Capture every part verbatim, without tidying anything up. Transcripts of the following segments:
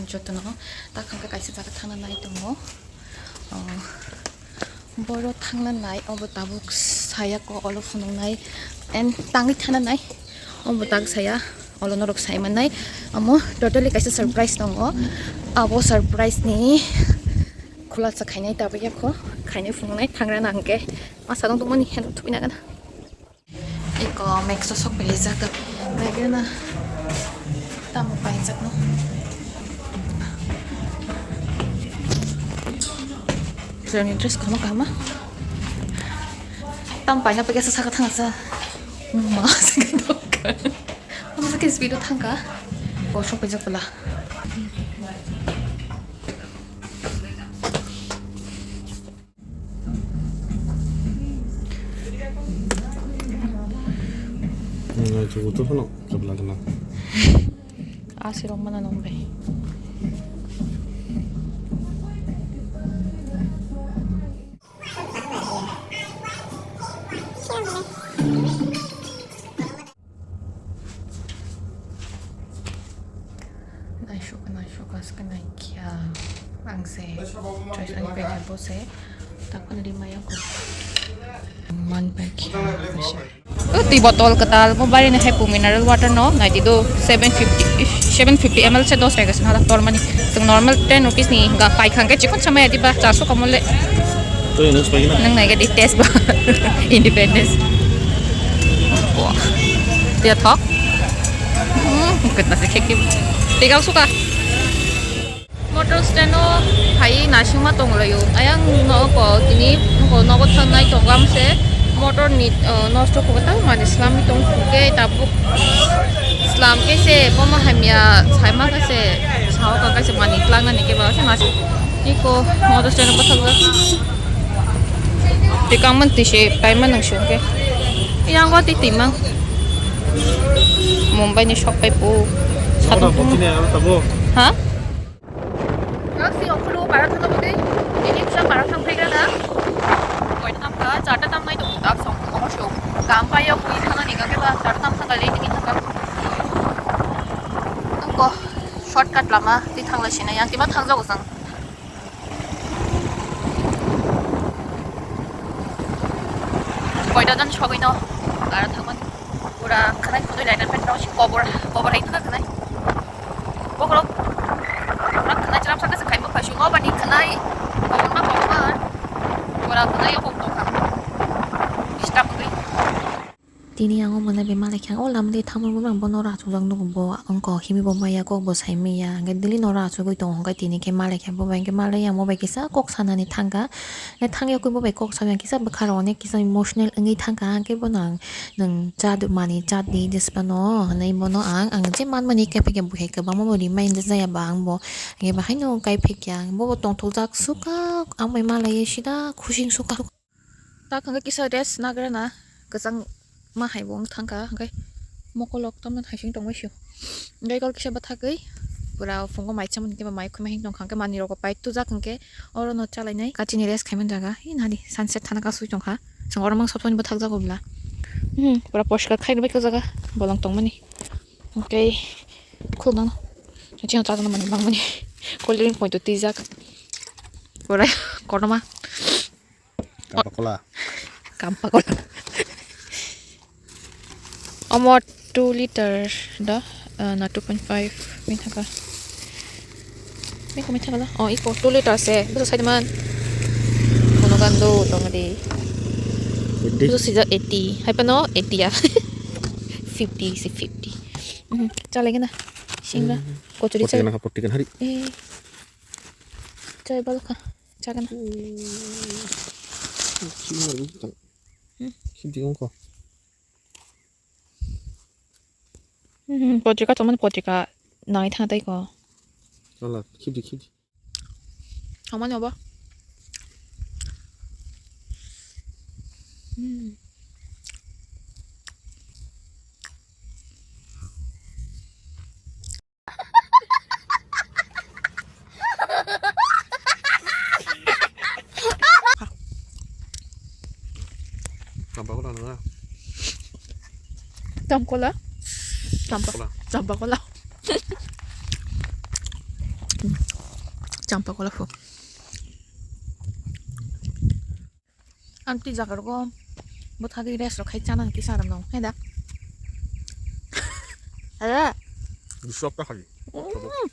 Jotono ta khangkhe kaisa jaga thangna nai tongo. Oh, boro thangna nai, obo tabuk saya ko olo phunuknai and tangwi thana nai, obo tak saya, olo norok sai mannai. Amo totally kaisa surprise tongo, abo surprise ni khulasa khainai tabuk yakho, khainai phunuknai thangra nangkhe masa tong tongmani heno thupina gana. Iko Max o sok peli jaka. Naigena. Tamo paijak no. Jani dress kama kama. Tam paina pake sa saka thang sa. Ma saka doka. Ama saka speed thangka. O sok peli jak pala. Ngai chugo to phano kabla gana. Asi rok mana nong bai. Naisuk, naisuk, aske naikya. Ang se choice ani paikha bo se. Takoni rimaya ko. Man paikha. Twi botol kwtal, mo bari ni hai po mineral water no, nai di do seven fifty, seven fifty M L se dos taka se na tor mani. Tong normal ten rupees ni ga pai khang ke chikon samaya di ba, charso kamole. Twi nang spai na. Nang nai ga di test ba. Independence. Wah. Dia thok. Hmm, kita se kheki. Tigal suka. Motor stand o phai nasingma tonglaio. Ayang no ko tini ko nogo thangnai tongo amse motor ni, uh, nosto khugo ta mani slamwi tong khuke tabuk slam ke se bomo hamya saima ka se sao ka se mani tlangna ni ke ba se nasing iko motor stand o bwthakjak. Tikang man tise paima nang sio ke. Yang go ti timang. Mumbai ni shop pai pu. Motor poti ne aro tabo. Ha? Ang si okhulu para thangna bwtwi, ini bisa para thang phaigra na. Koita tam kha, charta tam nai tongo, tak song, omo song. Kam paio, bui thangna ni gake ba, charta tam thangka le, tini thangka. Tungko, shortcut lama, twi thangla sina, yang tima thangjago sang. Koita jan sogwi no, para thangmani. Pura khwnai khwnwi laina phaino si kobor, kobor hai khwna khwnai. Bokhorok pura khwnai chwrap sakha se khaima phai si ngo bani khwnai kobor ma kobor ma. Pura khwnai yokok tongkha. Disturb wngwi. Tini ang o mwnai bai malai khe ang o lama de thangma bo ang bono ra achukjak nugo bo wngkha himwi bo maya kok bo sai maya hwnkhe daily noro achugwi tongo hwnkhe tini khe malai khe bo bai hwnkhe malai ang bo bai kisa kok sanani thangkha. Thangya khe bo bai kok sawi ang kisa bwkha rok kisa emotional wngwi thangkha hwnkhe bono ang nwng cha mani cha di jesphano hwnwi bono ang, ang je manmani kaiphikya buhai kwbangma bo remind jaya ba ang bo hwnkhe bo haino kaiphikya ang bo bo tongthokjak sukha ang bai malaiya sida khusing sukha. Tak hwnkhe kisa rest nagra na kwchang ma hai bo wng thangkha hwnkhe mokolok tamno thaising tongbai sio hwnkhe kol kisa bwthagwi pura phungo mai chamani khe ba mai khumai hing tongkha hwnkhe manwi rok pai tujak hwnkhe oro no chalainai kachini rest khaimani jaga hi nadi sunset thana kasui tongkha. Chwng oro mang sopsoni bwthakjago bwla. Hmm, pura porishkar khai rwbaikha o jaga bolong tongmani. Hwnkhe khuluknang. Chini chajagna manwi mangmani. Cold drink point o twijak. Pura kotorma. Kampakola. Kampakola. Omo two liter da, ah, na two point five mi thaka. Mi kumi thaka da? Oh, iko two liter se. Bisa sai man. Kono gando tong di. Eighty. Bisa sija eighty. Hai pano eighty ya. Fifty si fifty. Mhm. Chalai gana. Singa. Mhm. Kochori chai. Potikan ha, potikan hari. Eh. Chai balka. Chagan. Sini lagi kan. Hmm. Sini ko. Hmm, potrika teman potrika nai thang tai ko. Salah, khibdi khibdi. Hamani obo. Hmm. Tampa kola nang. Tamkola? Tampa. Kola. Tampa kola. Tokolo phu. Ang twi jaga rogo bwthagwi rest rok khai chana hwnkhe chana nang hai da. Ada. Biswak ta khai. Mm.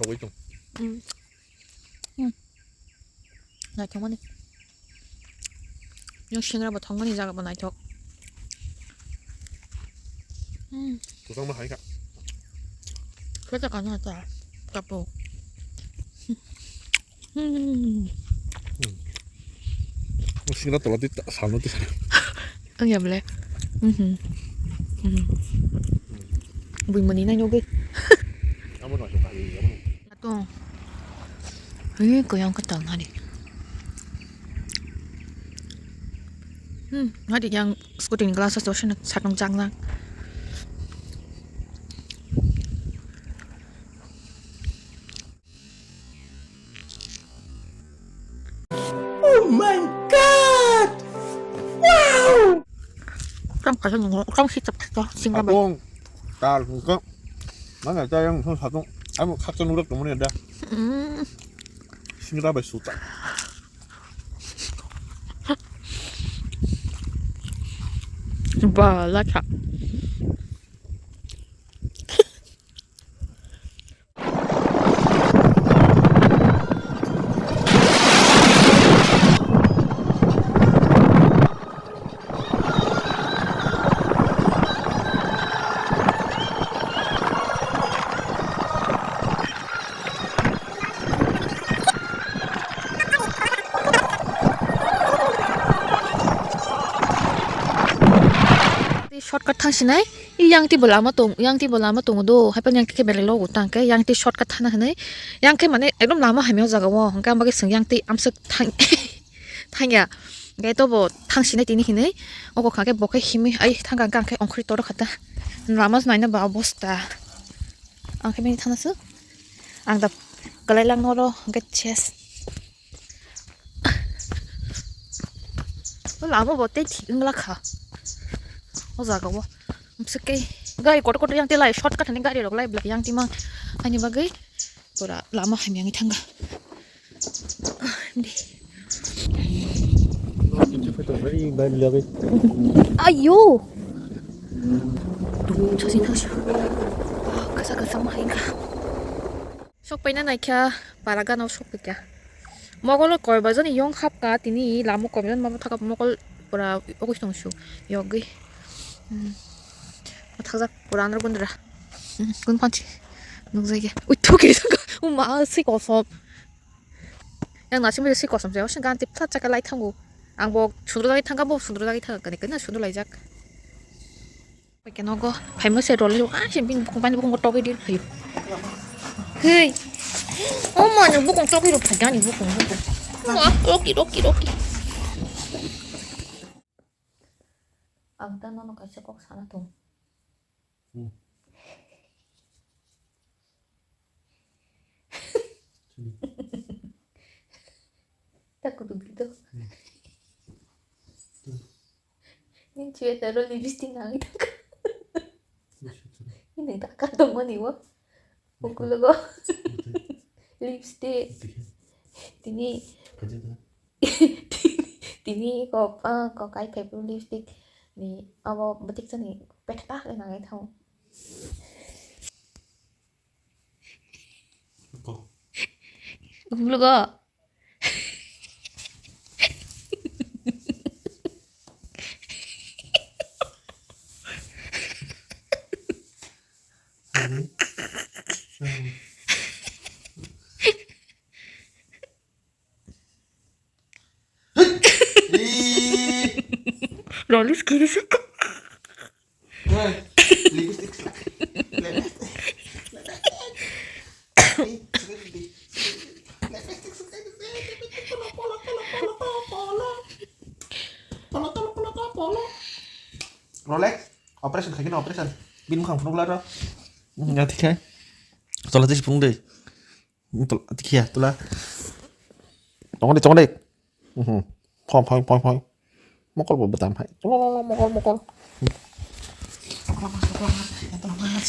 Thogwi tong. Mm. Mm. Naithokmani. Yung singra bo thokmani jaga bo naithok. Hmm. Kusang ma hai kha. Khe ta kana ta. Kapo. Hmm. Singra tola ti salno ti sana. Ang ya bele. Mhm. Mhm. Bui mani nai nyogi. Amo na so kai amo. Atong. Hei, koyang ka tang hari. Hmm, hari yang scooty ni glass to sana satong jang jang. Oh my God! Wow! Kam kasa nungo, kam si tap tap sing ka bai. Atong, tal ko. Mana ta yang son satong. Amo khaksa nurok to mone da. Mm. Singra bai suta. Ba la cha. Shortcut thang sinai, i yang ti bo lama tong, yang ti bo lama tongo do, hai phano yang ti khe belai logo tang khe, yang ti shortcut thana hinui, yang khe mane ekdom lama hamya o jaga o, hwnkhe ang bagwi swng yang ti amswk thang, thangya, hwnkhe to bo thang sinai tini hinui, oko kha khe bo khe himwi ai thang kha, ang khe ongkhorwi toro kha ta, lama naina ba obosta, ang khe bini thana swk, ang da kwlai lang noro hwnkhe ses. O lama bo tei thik wngla kha. O jaga o. Amswk khe gari kotor kotor yang tei lai shortcut hinui gari rok lai belai yang tei mang. Ani bagwi pura lama hamya wngwi thangkha. Ayo. Tung chasi thangsi. Kasa kasa ma hai kha. Sok paina naikha, para gana o sok paikha. Mokol o koi bajani yong hapkha, tini lama koi bajani ma bwthakha mokol pura ogoi tongsu yogwi. Hmm. Mathakjak pura andro gundra. Hmm, gun panchi. Nukjakya. Ui, thuki thangkha. Uma, si kosom. Yang nasimani si kosom se, osin ganti plat chaka lai thango. Ang bo sundro jagwi thangkha, bo sundro jagwi thangkha, kani kani sundro laijak. Paikhe nogo phaima se rwlai rw, ah, se bini bukung, bini bukung togwi dir phaio. Hei. O ma, ni bukung togwi rw phai, ani bukung, bukung. Ma, roki, roki, roki. Ang ta nono kaisa kok sana tong. Hmm. Sini. Tak kutuk gitu. Hmm. Tuh. Ini cuy taruh lipstick nangis. Ini tak kantong mana wo? Buku lo kok. Lipstick. Lipstick. Ini. Kerja tuh. Tini kok, ah, kok kai phai phuru lipstick ni abo bwtik chani pekta khe nangai thango. Kok. Umlugo. Rolis kiri sa. Lipstick. Rolex, operation khaikhe operation. Bini mukhang phunukla ro. Ya thik hai. Tola tisi phunuk de. Tol-, tikhiya, tula. Tongo de, tongo de. Mhm. Phoi, phoi, phoi, phoi. Mokol bo bwtam hai. Tula, la, la, mokol, mokol. Mokol mas, mokol mas, mokol mas.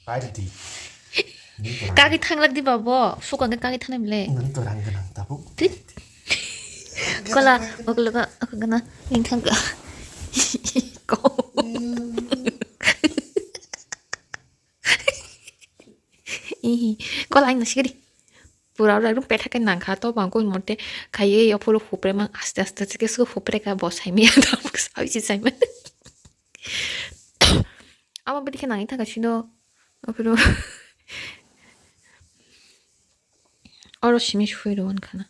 Hai di. Kaki thanglak di babo, sukang ke kaki thanai mle. Nang to rang ganang tabuk. Tit. Kola, okologa, okogana, ning thangka. Ko. Ihi, kola aina sigiri. Pura ora room petha ke nangkha to bangko mote khaiye yo polo hupre mang aste aste ke su hupre ka bo saimi ya tabuk sawi si saimi. Ama bidi ke nangin thangka sino. Apro. Oro simi shui ro wan khana.